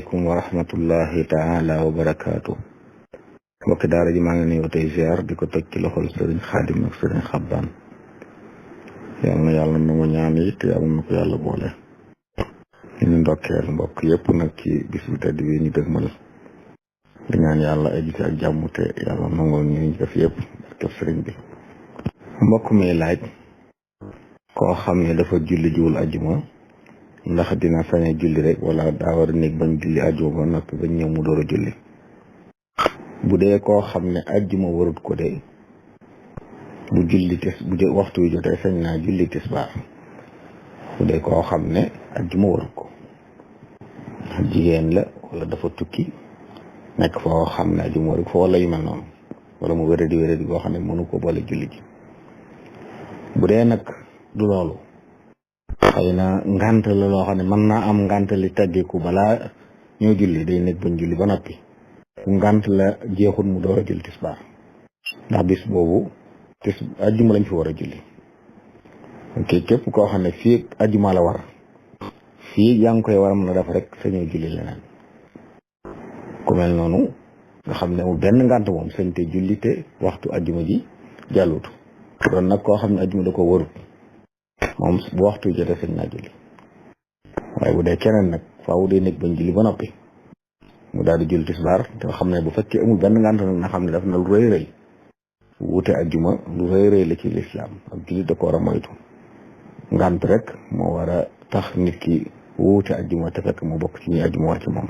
Assalamualaikum warahmatullahi taala wabarakatuh. Mbokki daara ji maa ngi nuyu tey ziar di ko teg ci loxol sëriñ Xaadim ak sëriñ Xabbaan. Yal na yàlla nangu ñaan yi te yàlla na ko yàlla boole. ñu ndokkeel mbokk yépp nag ci bis bu tedd bi ñu dëgmal. di ñaan yàlla ay gis ak jàmm te yàlla nangoo ñu def yépp barkeb sëriñ bi. mbokk mi laaj koo xam ne dafa julli jiwul ajjuma ndax dina sañ a julli rek wala daa war a nekk bañ julli ajjuma ba noppi bañ ñëw mu door a julli. bu dee koo xam ne ajjuma warut ko de bu julli bu waxtu wi jotee sañ naa julli tisbaar. bu dee koo xam ne ajjuma warut ko jigéen la wala dafa tukki nekk foo xam ne ajjuma warut ko wala yu mel noonu wala mu wéradi boo xam ne mënu ko boole julli ji. bu dee nag du loolu xëy na ngànt la loo xam ne mën naa am ngànt li teggiku balaa ñoo julli day nekk bañ julli ba noppi bu ngànt la jeexul mu door a julli tisbaar ndax bis boobu ajjuma lañ fi war a julli. ok képp koo xam ne fii ajjuma la war fii yaa ngi koy war a mën a def rek sañoo julli leneen ku mel noonu nga xam ne mu benn ngànt moom sañ te julli te waxtu ajjuma ji jàllut doon nag koo xam ne ajjuma da ko warut moom bu waxtu jotee sañ naa julli. waaye bu dee keneen nag faaw day nekk bañ julli ba noppi mu daal di julli tisbaar te xam ne bu fekkee amul benn ngànt nag nga xam ne daf na lu rëy wuute ajjuma lu rëy la ci lislaam ak julli da ko war a moytu. ngànt rek moo war a tax nit ki wuute ajjuma te fekk mu bokk ci ñi ajjuma war ci moom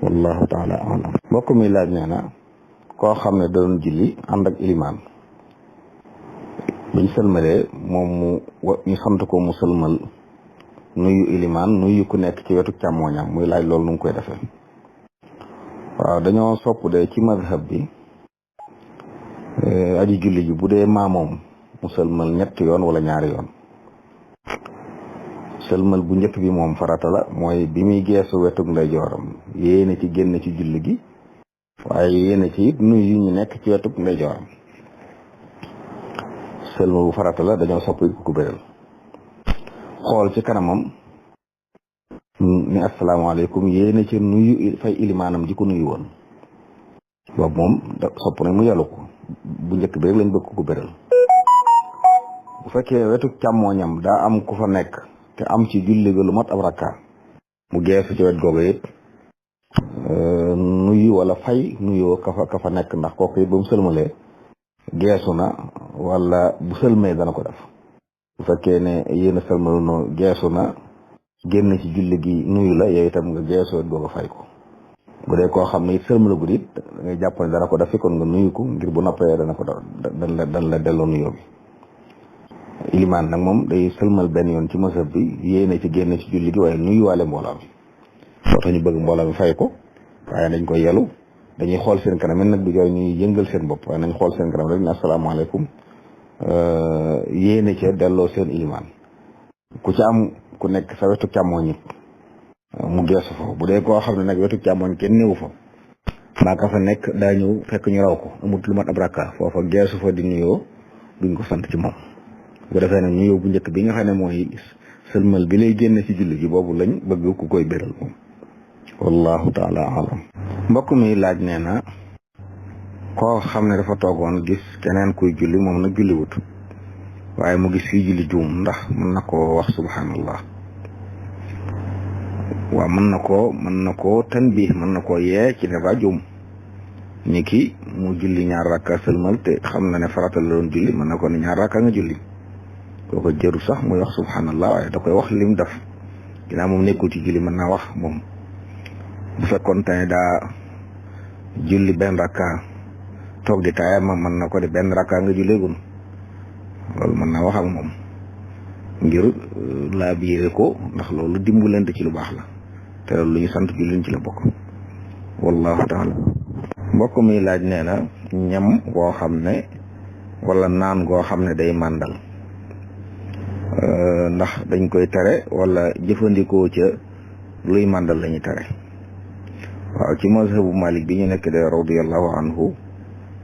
wallahu taala alam. mbokk mi laaj nee na koo xam ne doon julli ànd ak ilimaan biñ sëlmalee moom ñu sant ko mu sëlmal nuyu ilimaan nuyu ku nekk ci wetu càmmooñam muy laaj loolu nu ngi koy defee. waaw dañoo sopp de ci mazhab bi aji julli ji bu dee maamoom mu sëlmal ñetti yoon wala ñaari yoon. sëlmal bu njëkk bi moom farata la mooy bi muy geesu wetuk ndeyjooram yéene ci génn ci julli gi waaye yéene ci it nuyu ñu nekk ci wetuk ndeyjooram. sëlmal bu farata la dañoo sopp ku béral xool ci kanamam ni asalaamaaleykum yéene ci nuyu fay ilimaanam ji ko nuyu woon boobu moom sopp nañ mu yàllu ko bu njëkk bi rek lañ bëgg ku béral. bu fekkee wetuk càmmooñam daa am ku fa nekk te am ci julli ga lu mat ab rakka mu geesu ci wet googu it nuyu wala fay nuyoo ka fa nekk ndax kooku it ba mu sëlmalee geesu na wala bu sëlmee dana ko def. bu fekkee ne yéen a sëlmalu no geesu na génn ci julli gi nuyu la yow itam nga geesu wet googu fay ko. bu dee koo xam ne it sëlmalagul it da ngay jàpp ne dana ko def kon nga nuyu ko ngir bu noppee dana ko dan la delloo nuyoo bi. ilimaan nag moom day sëlmal benn yoon ci masab bi yéene ci génn ci julli gi waaye nuyuwaale mbooloo mi soo tax ñu bëgg mbooloo mi fay ko waaye dañ koy yelu dañuy xool seen kanam nag du jooy ñuy yëngal seen bopp waaye nañ xool seen kanam rek ne asalaamaaleykum yéene ca delloo seen ilimaan. ku ci am ku nekk sa wetu càmmooñ it mu geesu fa bu dee koo xam ne nag wetu càmmooñ kenn néewu fa mbaa ka fa nekk daa ñëw fekk ñu raw ko amut lu mat ab rakka foofa geesu fa di nuyoo duñ ko sant ci moom. bu defee nag nuyoo bu njëkk bi nga xam ne mooy sëlmal bi lay génn ci julli gi boobu lañ bëgg ku koy béral moom wallahu taala alam. mbokk mi laaj nee na koo xam ne dafa toogoon gis keneen kuy julli moom nag julliwut waaye mu gis fii julli juum ndax mën na koo wax subhanallah. waaw mën na koo tanbih mën na koo yee ci ne ba juum ni ki mu julli ñaar rakka sëlmal te xam na ne farata la doon julli mën na ko ne ñaar rakka nga julli kooko jëru sax muy wax subhanallah waaye da koy wax lim def ginnaaw moom nekkul ci julli mën naa wax moom. bu fekkoon te ne daa julli benn rakka toog di taaya ma mën na ko de benn rakka nga julleegun loolu mën naa wax ak moom ngir laa biire ko ndax loolu dimbalante ci lu baax la te loolu lu ñu sant julliñ ci la bokk wallahu taala. mbokk mi laaj nee na ñam goo xam ne wala naan goo xam ne day màndal ndax dañ koy tere wala jëfandikoo ca luy màndal lañuy tere. waaw ci mazhabu Malik bi ñu nekk de radiyallahu anhu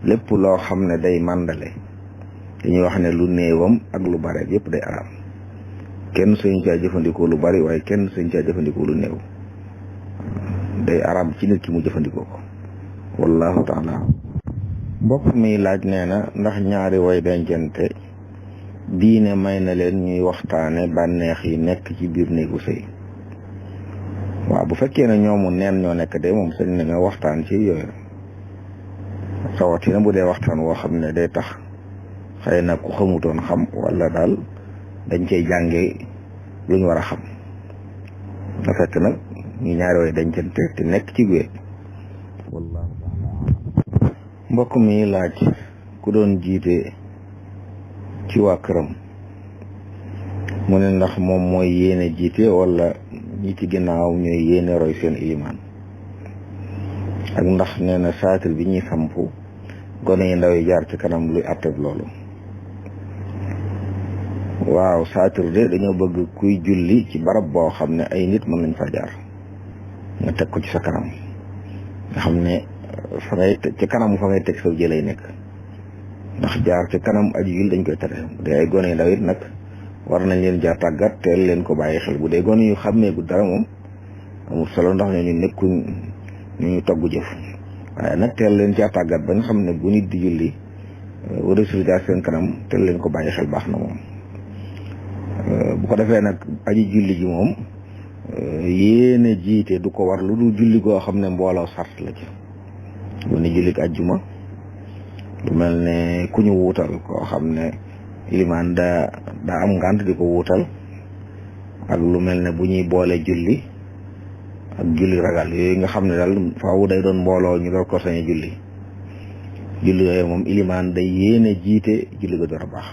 lépp loo xam ne day màndale dañuy wax ne lu néewam ak lu bare yëpp day araam kenn sañ caa jëfandikoo lu bari waaye kenn sañ caa jëfandikoo lu néew day araam ci nit ki mu jëfandikoo ko wallahu taala. mbokk mi laaj nee na ndax ñaari way dencante diine may na leen ñuy waxtaane bànneex yi nekk ci biir néegu sëy. waaw bu fekkee ne ñoomu neen ñoo nekk de moom sañ nañoo waxtaan ci yooyu rawatina bu dee waxtaan woo xam ne day tax xëy na ku xamutoon xam wala daal dañ cey jànge luñ war a xam na fekk nag ñu ñaari way dencante te nekk ci wéet wallahu taala. mbokk mi laaj ku doon jiite ci waa këram mu ne ndax moom mooy yéene jiite wala ñi ci ginnaaw ñooy yéene roy seen ilimaan ak ndax nee na saatir bi ñuy sampu gone yi ndaw yi jaar ci kanam luy atteb loolu. waaw saatir de dañoo bëgg kuy julli ci barab boo xam ne ay nit mën nañ fa jaar nga teg ko ci sa kanam nga xam ne fa ngay ci kanam fa ngay teg sa jëlay nekk ndax jaar ci kanam aji yul dañ koy tere bu dee ay gone yu ndaw it nag war nañ leen jaar tàggat teel leen ko bàyyi xel bu dee gone yu xàmmeegu dara moom amul solo ndax ñooñu nekkuñ ñu togg jëf waaye nag teel leen jaar tàggat ba nga xam ne bu nit di julli wala su jaar seen kanam teel leen ko bàyyi xel baax na moom. bu ko defee nag aji julli ji moom yéene jiite du ko war lu dul julli goo xam ne mbooloo sart la ci lu ne jullig ajjuma lu mel ne ku ñu wuutal koo xam ne ilimaan daa am ngànt di ko wuutal ak lu mel ne bu ñuy boole julli ak julli ragal yooyu nga xam ne daal faaw day doon mbooloo ñu door ko sañ julli yooyu moom ilimaan day yéene jiite julli ga door a baax.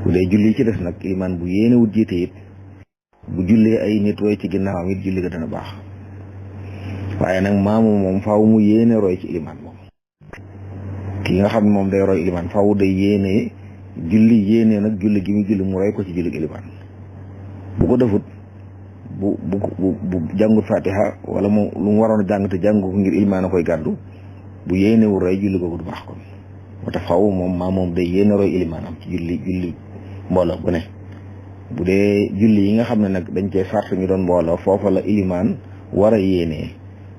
bu dee julli ci des nag ilimaan bu yéene wut jiite it bu jullee ay nit roy ci ginnaawam it julli ga dana baax waaye nag maamu moom faaw mu yéene roy ci ilimaan moom ki nga xam ne moom day roy ilimaan faaw day yéene julli yéene nag julli gi mu julli mu roy ko ci julli ilimaan bu ko defut bu jàngut fatiha wala mu lu mu waroon a jàng te jàngu ko ngir ilimaan a koy gàddu bu yéene wul roy julli googu du baax kon moo tax faaw moom day yéene roy ilimaanam ci julli mbooloo bu ne bu dee julli yi nga xam ne nag dañ cee sart ñu doon mbooloo foofa la ilimaan war a yéenee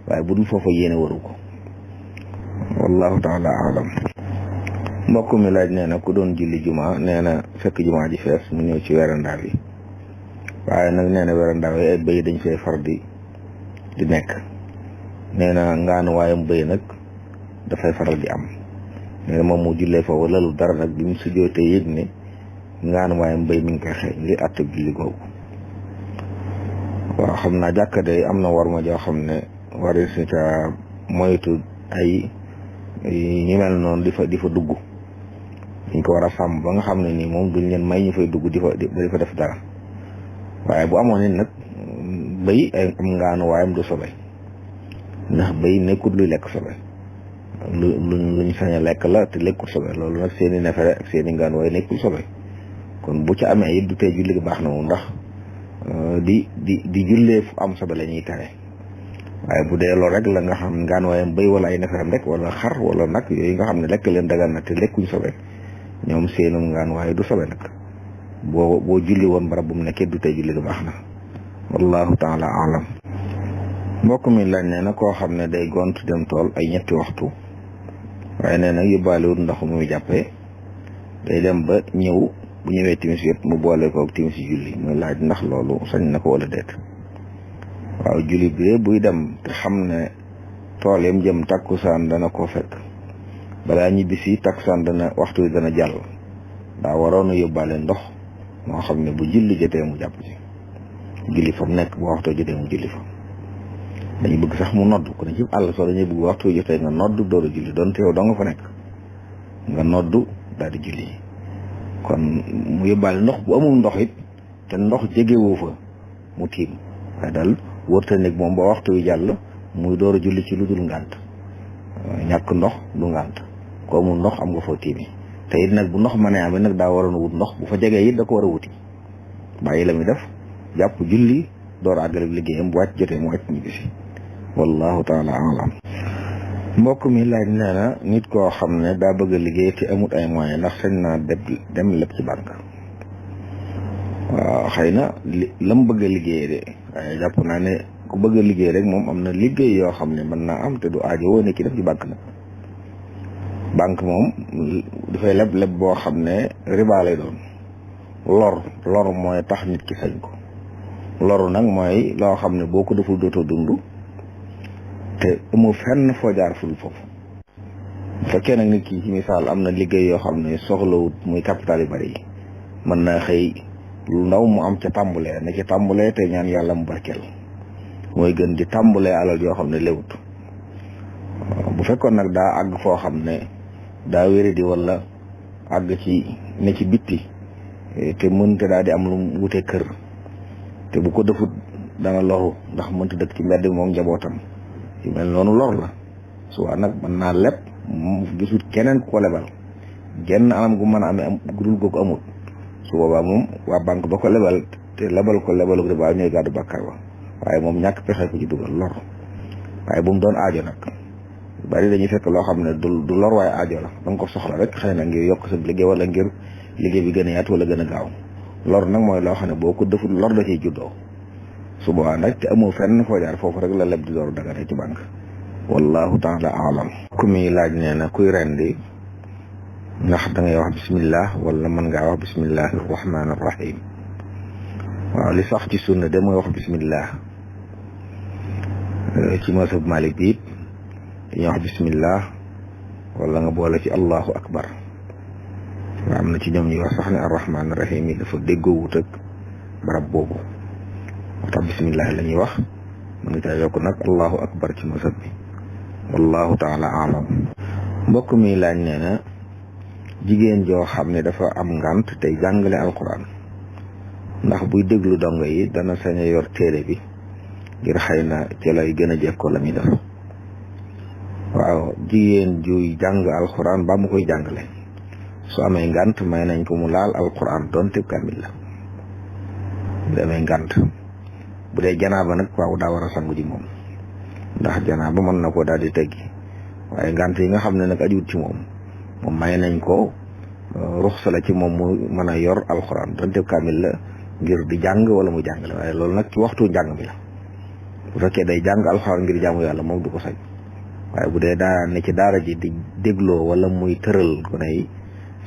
waaye bu dul foofa yéene waru ko wallahu taala alam. mbokk mi laaj nee na ku doon julli juma nee na fekk juma ji fees mu ñëw ci weerandaa bi waaye nag nee na weerandaa bi ay bëy dañ fay far di nekk nee na ngaanu waayam bëy nag dafay faral di am nee na moom mu jullee foofu lalu dara nag bi mu sujjootee yëg ne ngaanu waayam bëy mi ngi koy xeeñ li àtte julli googu. waaw xam naa jàkka de am na war ma joo xam ne waris ni ca moytu ay ñu mel noonu di fa dugg dañ ko war a sàmm ba nga xam ne nii moom duñ leen may ñu fay dugg di fa def dara waaye bu amoon nit nag bëy ay am ngaanu waayam du sobe ndax bëy nekkut luy lekk sobe luñ sañ a lekk la te lekkut sobe loolu nag seeni nefere ak seeni ngaanu waay nekkul sobe kon bu ci amee it du tee julli gi baax na moom ndax di jullee fu am sobe la ñuy tere waaye bu dee loolu rek la nga xam ngaan waayam béy wala ay neferam rek wala xar wala nag yooyu nga xam ne lekk leen dagan na te lekkuñ sobe ñoom seenum ngaan waaye du sobe nag boo julli woon barab bu mu nekkee du tee julli gi baax na wallahu taala alam. mbokk mi lañ nee na koo xam ne day gont dem tool ay ñetti waxtu waaye nee na yóbbaaliwul ndox muy jàppee day dem ba ñëw bu ñëwee timis yëpp mu boole koog timis julli muy laaj ndax loolu sañ na ko wala déet. waaw julli bi buy dem te xam ne tool yam jëm takkusaan dana ko fekk balaa ñibbisi takkusaan waxtu wi dana jàll daa waroon a yóbbaale ndox moo xam ne bu julli jotee mu jàpp ci julli fa mu nekk bu waxtu jotee mu julli fa. dañu bëgg sax mu nodd ku ne ci àll soo dañuy bëgg waxtu jotee nga nodd door a julli doonte yow doo nga fa nekk nga nodd daal di julli kon mu yóbbaale ndox bu amul ndox it te ndox jegewoo fa mu tiim waaye daal wërta nekk moom ba waxtu wi jàll muy door a julli ci lu dul ngànt ñàkk ndox du ngànt ko amul ndox am nga foo tiimi te it nag bu ndox mënee amee nag daa waroon a wut ndox bu fa jegee it da ko war a wuti bàyyi la muy def jàpp julli door a àggale liggéeyam bu wàcc jotee mu wàcc ñu gisi wallahu taala alam. mbokk mi laaj nee na nit koo xam ne daa bëgg a liggéey te amut ay moyens ndax sañ naa dem lépp ci banque. waaw xëy na lam bëgg a liggéeyee de waaye jàpp naa ne ku bëgg a liggéey rek moom am na liggéey yoo xam ne mën naa am te du aajo woo ne ki def ci banque nag banque moom dafay leb boo xam ne riba lay doon lor mooy tax nit ki sañ ko loru nag mooy loo xam ne boo ko deful dootoo dund te amoo fenn foo jaar ful foofu bu fekkee nag nit ki ci misaal am na liggéey yoo xam ne soxlawut muy capital yu bari yi mën naa xëy lu ndaw mu am ca tàmbulee na ca tàmbulee te ñaan yàlla mu barkeel mooy gën di tàmbulee alal yoo xam ne léwut bu fekkoon nag daa àgg foo xam ne daa wéri di wala àgg ci ne ci bitti te mënte daa di am lu wute kër te bu ko defut dana loru ndax mënta dëkk ci mbedd moom njabootam yu mel noonu lor la suwaa nag mën naa leb mu gisut keneen ku ko lebal genn anam gu mën a amee gudul googu amut su boobaa moom waa banque ba ko lebal te lebal ko lebalu riba ñooy gàddu bàkkaar ba waaye moom ñàkk pexe ko ci dugal lor waaye bu mu doon aajo nag bari dañuy fekk loo xam ne du lor waaye aajo la danga ko soxla rek xëy na ngir yokk sa liggéey wala ngir liggéey bi gën a yaatu wala gën a gaaw lor nag mooy loo xam ne boo ko deful lor da ciy juddoo su boobaa nag te amoo fenn foo jaar foofu rek la leb di door dagane ci banque wallahu taala alam ku muy laaj nee na kuy rendi ndax da ngay wax bismillah wala mën ngaa wax bismillahi rahmaani rahim waaw li sax ci sunna de mooy wax bismillah ci masab Malik bi it dañuy wax bismillah wala nga boole ci allahu akbar waaw am na ci ñoom ñuy wax sax ne arrahmaani rahim yi dafa déggoo wut ak barab boobu moo tax bismillah la ñuy wax mën nga caa yokk nag allahu akbar ci masab bi wallahu taala alam mbokk mi laaj nee na jigéen joo xam ne dafa am ngant tey jàngale alquran ndax buy déglu dongo yi dana sañ a yor téere bi ngir xëy na ci lay gën a jekkoo la muy def waaw jigéen juy jàng alquran ba mu koy jàngale su amee ngant may nañ ko mu laal alquran donte kamil la bu amee ngant bu dee janaaba nag waaw daa war a sangu ji moom ndax janaaba mën na ko daal di teggi waaye ngant yi nga xam ne nag ajuut ci moom may nañ ko ruxsa la ci moom mu mën a yor alxuraan donte kaamil la ngir di jàng wala mu jàngale waaye loolu nag ci waxtu njàng mi la bu fekkee day jàng alxuraan ngir jaamu yàlla moom du ko sañ waaye bu dee daa ne ci daara ji di dégloo wala muy tëral ko ne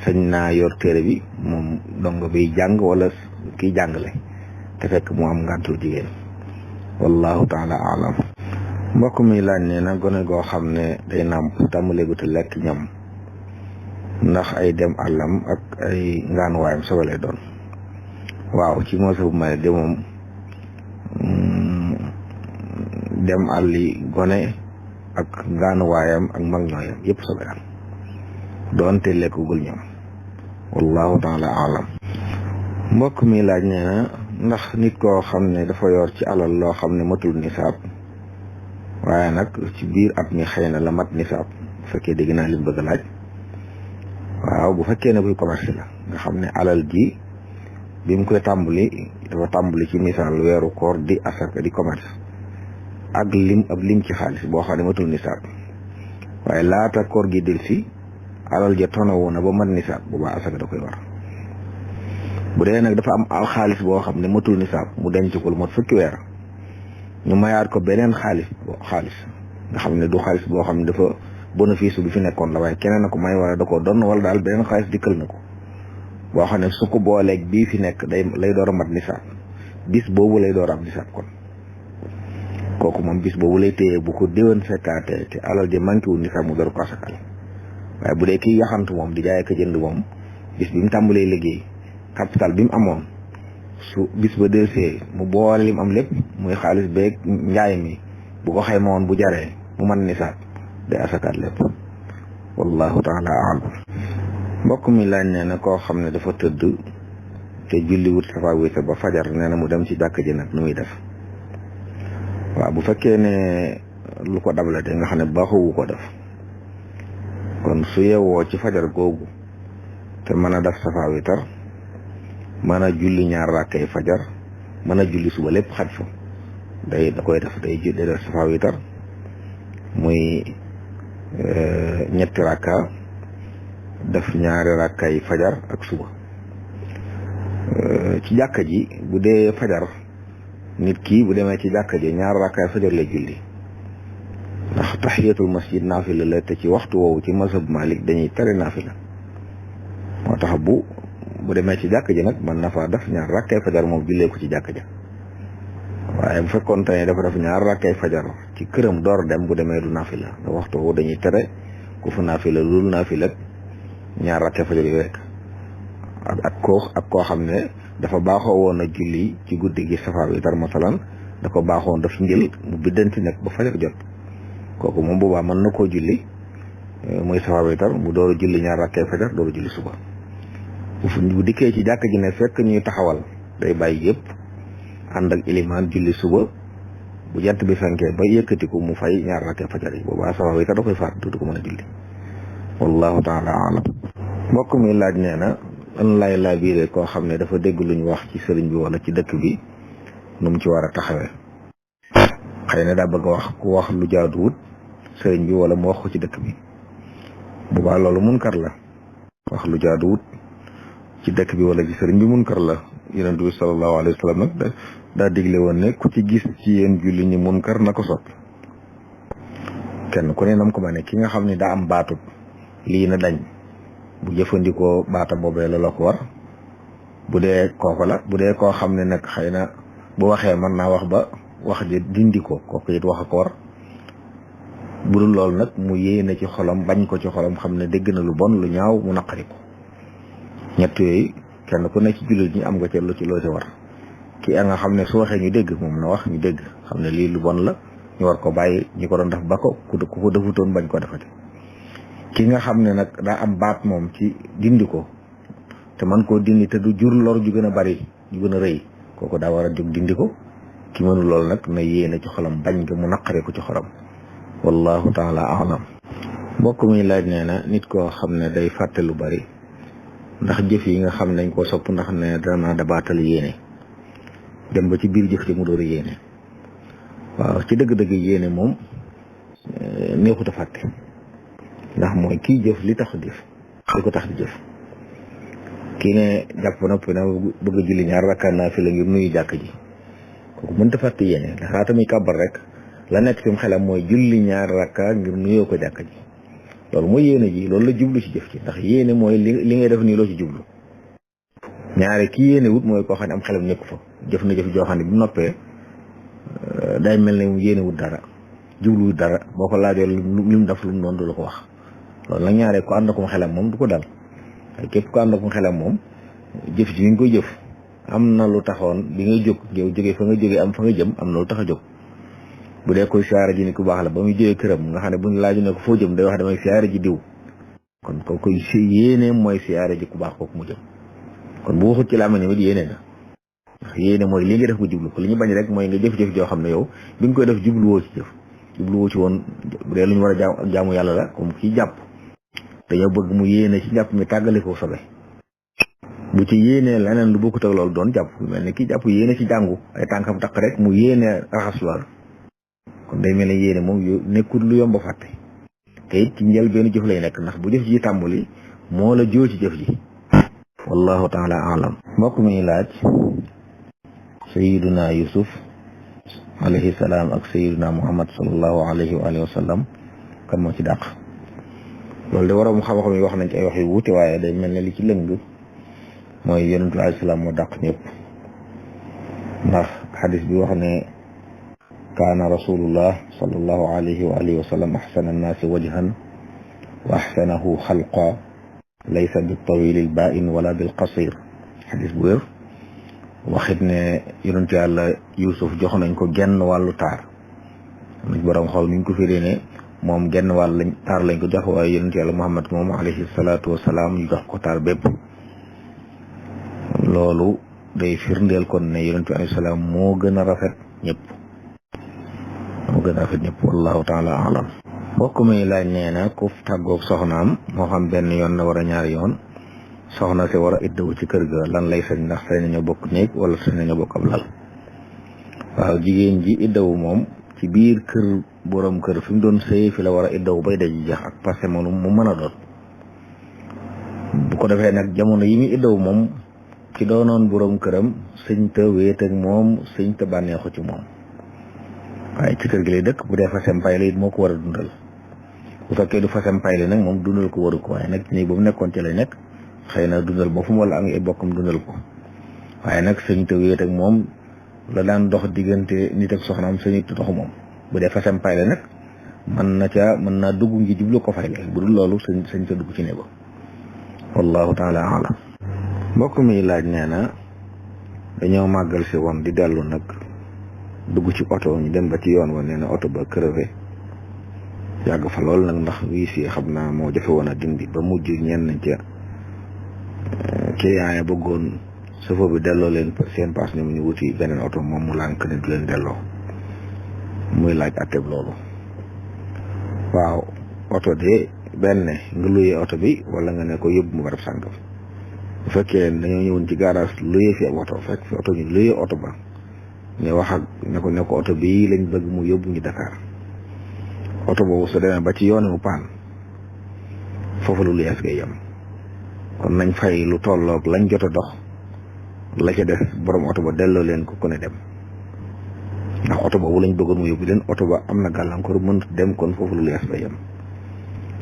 sañ naa yor téere bi moom dongo biy jàng wala kiy jàngale te fekk mu am ngàntul jigéen wallahu taala alam mbokk mi laaj nee na gone goo xam ne day nàmp tàmbaleegu te lekk ñam ndax ay dem àllam ak ay ngaanuwaayam sobe lay doon waaw ci moo sabu may de moom dem àlli gone ak ngaanuwaayam ak mag ñooyam yëpp sobe la doonte lekkugul ñam wallahu taala alam mbokk mi laaj nee na ndax nit koo xam ne dafa yor ci alal loo xam ne matul nisaab waaye nag ci biir at mi xëy na la mat nisaab bu fekkee dégg naa lim bëgg a laaj waaw bu fekkee ne buy commerce la nga xam ne alal ji bi mu koy tàmbali dafa tàmbali ci misaal weeru koor di asaka di commerce ak lim ci xaalis boo xam ne matul nisaab waaye laata koor gi del si alal ja tonawu na ba mat nisaab bu baax asaka da koy war bu dee nag dafa am xaalis boo xam ne matul nisaab mu denc ko lu mat fukki weer ñu mayaat ko beneen xaalis nga xam ne du xaalis boo xam ne dafa bénéfice bi fi nekkoon la waaye keneen na ko may wala da koo doon wala daal beneen xaalis dikkal na ko boo xam ne su ko booleeg bii fi nekk lay door a mat nisaab bis boobu lay door a am nisaab kon kooku moom bis boobu lay téye bu ko déwén fekkaate te alal ji manqué wul nisaab mu door ko asakal waaye bu dee kii yaxantu moom di jaay ko jënd moom bis bi mu tàmbalee liggéey capital bi mu amoon su bis ba delsee mu boole lim am lépp muy xaalis beeg njaay mi bu ko xayma woon bu jaree mu mën nisaab day asakaat lépp wallahu taala alam mbokk mi laaj nee na koo xam ne dafa tëdd te julli wut safa wéetar ba fajar nee na mu dem ci jàkk ji nag nu muy def waaw bu fekkee ne lu ko dabla te nga xam ne baaxuwu ko def kon su yeewoo ci fajar googu te mën a def safa wéetar mën a julli ñaar rakkay fajar mën a julli suba lépp xaj fa da koy def day def safa wéetar muy ñetti rakka def ñaari rakkay fajar ak suba ci jàkka ji bu dee fajar nit ki bu demee ci jàkka ji ñaar rakkaay fajar lay julli ndax tahiyatul masjid naafila la te ci waxtu woowu ci mazhab Malik dañuy tere naafila moo tax bu demee ci jàkka ji nag mën na faa def ñaar rakkaay fajar moom jullee ko ci jàkka ja waaye bu fekkoon te ne dafa def ñaar rakkay fajar ci këram door dem bu demee du naafila da waxtu woo dañuy tere ku fa naafila loolu naafila ñaar rakkay fajar yi rek ak koo xam ne dafa baaxoo woon a julli ci guddi gi safa witar masalan da ko baaxoon daf njël mu biddanti nag ba fajar jot kooku moom boobaa mën na koo julli muy safa witar mu door a julli ñaar rakkay fajar door a julli suba bu dikkee ci jàkk ji ne fekk ñuy taxawal day bàyyi yëpp ànd ak ilimaan julli suba bu jant bi fenkee ba yëkkatiku mu fay ñaar rakkay fajar yi boobaa safa witar da koy faat du ko mën a julli wallahu taala alam mbokk mi laaj nee na lan lay laa biire koo xam ne dafa dégg lu ñu wax ci sëriñ bi wala ci dëkk bi nu mu ci war a taxawee xëy na daa bëgg a wax ku wax lu jaaduwut sëriñ bi wala mu wax ko ci dëkk bi boobaa loolu munkar la wax lu jaaduwut ci dëkk bi wala ci sëriñ bi munkar la yonent bi sallallahu alayhi wa sallam nag daa digle woon ne ku ci gis ci yéen julli ñi munkar na ko soppi kenn ku ne nam ko ma ne ki nga xam ne daa am baatut lii na dañ bu jëfandikoo baata boobee la ko war bu dee kooku la bu dee koo xam ne nag xëy na bu waxee mën naa wax ba wax ji dindi ko kooku it wax a ko war bu dul loolu nag mu yéene ci xolam bañ ko ci xolam xam ne dégg na lu bon lu ñaaw mu naqari ko ñett yooyu kenn ku ne ci jullit ñi am nga ca lu ci loo ci war ki nga xam ne su waxee ñu dégg moom na wax ñu dégg xam ne lii lu bon la ñu war ko bàyyi ñi ko doon def ba ko ku ko defutoon bañ ko defati ki nga xam ne nag daa am baat moom ci dindi ko te man koo dindi te du jur lor ju gën a bari ju gën a rëy kooku daa war a jóg dindi ko ki mënu loolu nag na yéene ci xolam bañ nga mu naqare ko ci xolam wallahu taala alam mbokk mi laaj nee na nit koo xam ne day fàtte lu bari ndax jëf yi nga xam ne dañ koo sopp ndax ne dana dabaatal yéene dem ba ci biir jëf ci mu door a yéene waaw ci dëgg-dëgg yéene moom neexut a fàtte ndax mooy kii jëf li tax jëf li ko tax di jëf kii ne jàpp noppi na bëgg a julli ñaar rakka naafila ngir nuyu jàkk ji kooku mënta fàtte yéene ndax laata muy kàbbar rek la nekk fi mu xelam mooy julli ñaar rakka ngir nuyoo ko jàkk ji loolu mooy yéene ji loolu la jublu ci jëf ci ndax yéene mooy li ngay def nii loo ci jublu ñaare ki yéene wut mooy koo xam ne am xelam nekk fa jëf na jëf joo xam ne bu noppee day mel ne mu yéene wut dara jublu wut dara boo ko laajoo lu mu def lu mu noonu du la ko wax loolu nag ñaare ko ànd akum xelam moom du ko dal waaye képp ko ànd akum xelam moom jëf ji nga koy jëf am na lu taxoon bi ngay jóg yow jógee fa nga jógee am fa nga jëm am na lu tax a jóg bu dee koy siyaare ji ni ku baax la ba muy jógee këram nga xam ne buñ laaju ne ko foo jëm day wax damay siyaare ji diw kon kooku yéene mooy siyaare ji ku baax kooku mu jëm kon bu waxut ci laa ma ne yéene na ndax yéene mooy li nga def nga jublu ko li ñu bañ rek mooy nga jëf-jëf joo xam ne yow bi nga koy def jubluwoo ci jëf jubluwoo ci woon bu dee lu ñu war a jaamu yàlla la comme kii jàpp dañoo bëgg mu yéene ci jàpp mi tàggale ko sobe bu ci yéenee leneen lu bokkut ak loolu doon jàpp mel ni kii jàpp yéene ci jàngu ay tànkam taq rek mu yéene raxas lool kon day mel ne yéene moom nekkul lu yomb a fàtte te it ci njël benn jëf lay nekk ndax bu jëf ji tàmbali moo la joo ci jëf ji wallahu taala alam mbokk mi laaj sayiduna yusuf alayhi salaam ak sayiduna muhammad sallallahu alayhi wa alihi wa sallam kan moo ci dàq loolu de waroom xam-xam yi wax nañ ci ay wax yu wuute waaye day mel ne li ci lëng mooy yonentu alayhi salaam moo dàq ñëpp ndax xadis bi wax ne kaana rasulullah sallallahu alayhi wa alihi wa sallam axsana annaasi wajhan wa axsanahu xalqa laysa bi tawil al bain wala bil qasir xadis bu wér waxit ne yonentu yàlla yusuf jox nañ ko genn wàllu taar nañ borom xaw niñ ko firee ne moom genn wàll lañ taar lañ ko jox waaye yonentu yàlla muhammad moom alayhi salaatu wasalaam ñu jox ko taar bépp loolu day firndeel kon ne yonentu alayhi salaam moo gën a rafet ñëpp wallahu taala alam mbokk mi laaj nee na ku tàggoog soxnaam moo xam benn yoon la war a ñaari yoon soxna si war a iddawu ci kër ga lan lay sañ ndax sañ nañoo bokk néeg wala sañ nañoo bokk ab lal waaw jigéen ji iddawu moom ci biir kër borom kër fi mu doon sëy fi la war a iddawu bay daji jax ak passé moom mu mën a doon bu ko defee nag jamono yi muy iddawu moom ki doonoon borom këram sëñ te wéet ak moom sëñ te bànneexu ci moom waaye ci kër gi lay dëkk bu dee fasem payle it moo ko war a dundal bu fekkee du fasem payle nag moom dundal ko waru ko waaye nag nii ba mu nekkoon ci lay nekk xëy na dundal boppam wala ak ay bokkam dundal ko waaye nag sëñ te wéet ak moom la daan dox diggante nit ak soxnaam sëñ te doxu moom bu dee fasem payle nag mën naa dugg ngi jublu ko fayle bu dul loolu sëñ te dugg ci ne ba wallahu taala alam mbokk mi laaj nee na dañoo màggal si woon di dellu nag dugg ci oto ñu dem ba ci yoon wa nee na oto ba crevé yàgg fa lool nag ndax wiis yi xam naa moo jafe woon a dindi ba mujj ñenn ca client yi bëggoon chauffeur bi delloo leen seen paas ñoom ñu wuti beneen oto moom mu lànk ne du leen delloo muy laaj atteb loolu waaw oto de benn nga luyee oto bi wala nga ne ko yóbbu mu barab sàngam bu fekkee dañoo ñëwoon ci garage luyee fi ab oto fekk fi oto ñu luyee oto ba ñu wax ak ne ko oto bii lañ bëgg mu yóbbu ñu Dakar oto boobu su demee ba ci yoon mu paan foofu lu luyees ngay yem kon nañ fay lu tolloog lañ jot a dox la ca def borom oto ba delloo leen ko ku ne dem ndax oto boobu lañ bëggoon mu yóbbu leen oto ba am na gàllankoor mënut dem kon foofu lu luyees bay yem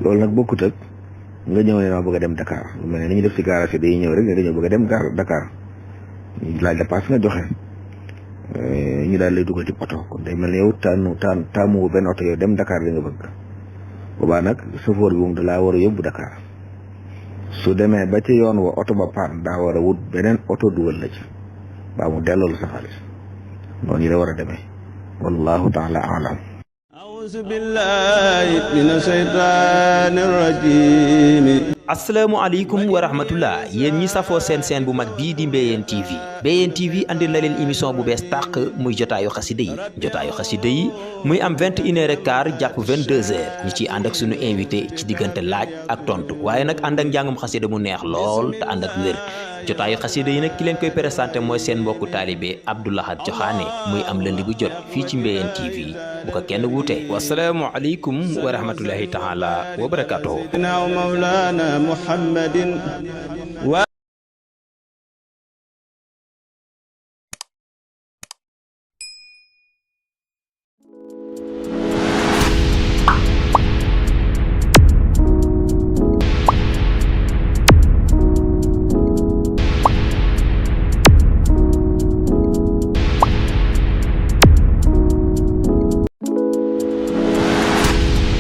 loolu nag bokkut ak nga ñëw ne ma bëgg a dem Dakar lu mel ne ni ñu def ci garage yi day ñëw rek ne dañoo bëgg a dem Dakar ñu laaj la paas nga joxe ñu daal lay dugal ci oto kon day mel ne yow taamu benn oto yow dem Dakar li nga bëgg boobaa nag chauffeur bi moom da laa war a yóbbu Dakar su demee ba ci yoon wa oto ba paan daa war a wut beneen oto dugal la ci baa mu delloo sa xaalis noonu yi la war a demee wallahu taala alam أعوذ بالله من الشيطان الرجيم asalaamaaleykum wa rahmatullah yéen ñi safoo seen bu mag bii di Mbéyeen TV andil na leen émission bu bees tàq muy jotaayu xasida yi muy am 21h15 jàpp 22h ñi ciy ànd ak sunu invité ci diggante laaj ak tontu waaye nag ànd ak njàngum xasida mu neex lool te ànd ak wér jotaayu xasida yi nag ki leen koy présenté mooy seen mbokku taalibe Abdou Lahad Joxaane muy am lundi bu jot fii ci Mbéyeen TV bu ko kenn wuute wasalaamualeykum wa rahmatullahi taala wa barakatuhu محمد